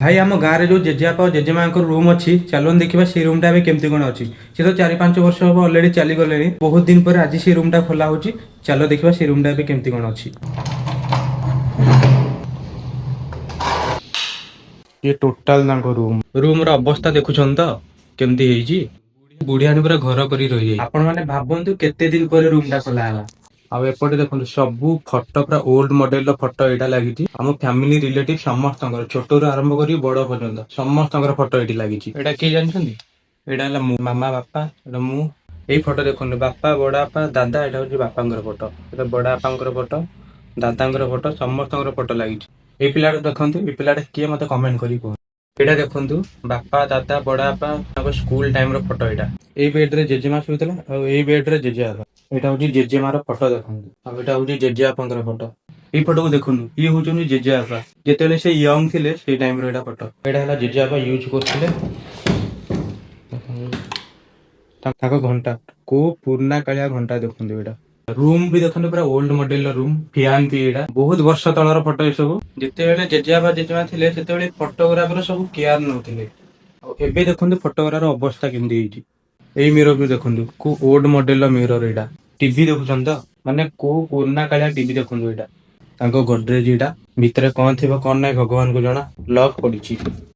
ଭାଇ, ଆମ ଗାଁରେ ଯୋଉ ଜେଜେବାପା ଆଉ ଜେଜେମାଙ୍କର ରୁମ୍ ଅଛି, ଚାଲୁନ ଦେଖିବା ସେଇ ରୁମ୍ଟା ଏବେ କେମିତି କଣ ଅଛି। ସେ ତ 4-5 ବର୍ଷ ହବ ଅଲରେଡି ଚାଲିଗଲେଣି। ବହୁତ ଦିନ ପରେ ଆଜି ସେଇ ରୁମ୍ଟା ଖୋଲା ହଉଛି। ଚାଲ ଦେଖିବା ସେଇ ରୁମ୍ଟା ଏବେ କେମିତି କଣ ଅଛି। ଇଏ ଟୋଟାଲ ତାଙ୍କ ରୁମ୍। ରୁମ୍ ର ଅବସ୍ଥା ଦେଖୁଛନ୍ତି ତ କେମିତି ହେଇଛି? ବୁଢିଆଣୀ ପୁରା ଘର କରି ରହିଯାଇଛି। ଆପଣ ମାନେ ଭାବନ୍ତୁ କେତେ ଦିନ ପରେ ରୁମ୍ ଟା ଖୋଲା ହେଲା। ଆଉ ଏପଟେ ଦେଖନ୍ତୁ, ସବୁ ଫଟୋ ପୁରା ଓଲ୍ଡ ମଡେଲ ର ଫଟୋ ଏଇଟା ଲାଗିଛି। ଆମ ଫ୍ୟାମିଲି ରିଲେଟିଭ ସମସ୍ତଙ୍କର, ଛୋଟରୁ ଆରମ୍ଭ କରି ବଡ ପର୍ଯ୍ୟନ୍ତ ସମସ୍ତଙ୍କର ଫଟୋ ଏଇଠି ଲାଗିଛି। ଏଇଟା କିଏ ଜାଣିଛନ୍ତି? ଏଇଟା ହେଲା ମୁଁ, ମାମା, ବାପା, ଏଇଟା ମୁଁ। ଏଇ ଫଟୋ ଦେଖନ୍ତୁ, ବାପା, ବଡ ବାପା, ଦାଦା। ଏଇଟା ହଉଛି ବାପାଙ୍କର ଫଟୋ, ଏଇଟା ବଡ ବାପାଙ୍କର ଫଟୋ, ଦାଦାଙ୍କର ଫଟୋ, ସମସ୍ତଙ୍କର ଫଟୋ ଲାଗିଛି। ଏଇ ପିଲାଟା ଦେଖନ୍ତୁ, ଏଇ ପିଲାଟା କିଏ ମତେ କମେଣ୍ଟ କରି କୁହନ୍ତୁ। ଏଇଟା ଦେଖନ୍ତୁ, ବାପା, ଦାଦା, ବଡ ବାପା, ତାଙ୍କ ସ୍କୁଲ ଟାଇମ ର ଫଟୋ ଏଇଟା। ଏଇ ବେଡ୍ ରେ ଜେଜେମା ଶୋଇଥିଲା ଆଉ ଏଇ ବେଡ୍ ରେ ଜେଜେବାପା। ଏଇଟା ହଉଛି ଜେଜେମାର ଫଟୋ ଦେଖନ୍ତୁ, ଆଉ ଏଇଟା ହଉଛି ଜେଜେବାପାଙ୍କର ଫଟୋ। ଏଇ ଫଟୋକୁ ଦେଖନ୍ତୁ, ଇଏ ହଉଛନ୍ତି ଜେଜେବାପା ଯେତେବେଳେ ସେ ୟଙ୍ଗ ଥିଲେ, ସେଇ ଟାଇମ ର ଏଇଟା ଫଟୋ। ଏଇଟା ହେଲା ଜେଜେବାପା ୟୁଜ କରୁଥିଲେ। ଦେଖନ୍ତୁ, ତାଙ୍କ ଘଣ୍ଟା, କୋଉ ପୁରୁଣା କାଳିଆ ଘଣ୍ଟା ଦେଖନ୍ତୁ। ଏଇଟା ରୁମ୍ ବି ଦେଖନ୍ତୁ, ପୁରା ଓଲ୍ଡ ମଡେଲ ର ରୁମ୍। ଫ୍ୟାନ ବି ଏଇଟା ବହୁତ ବର୍ଷ ତଳର ଫଟୋ ଏସବୁ। ଯେତେବେଳେ ଜେଜେବାପା ଜେଜେମା ଥିଲେ, ସେତେବେଳେ ଫଟୋଗ୍ରାଫର ସବୁ କେୟାର ନଉଥିଲେ। ଆଉ ଏବେ ଦେଖନ୍ତୁ ଫଟୋଗ୍ରାଫର ଅବସ୍ଥା କେମିତି ହେଇଛି। ଏଇ ମିରର ବି ଦେଖନ୍ତୁ, କୋଉ ଓଲ୍ଡ ମଡେଲ ର ମିରର ଏଇଟା। ଟିଭି ଦେଖୁଛନ୍ତି ତ, ମାନେ କୋଉ ପୁରୁଣା କାଳିଆ ଟିଭି ଦେଖନ୍ତୁ। ଏଇଟା ତାଙ୍କ ଗଡରେଜ। ଏଇଟା ଭିତରେ କଣ ଥିବ କଣ ନାହିଁ ଭଗବାନଙ୍କୁ ଜଣା, ଲକ୍ ପଡିଛି।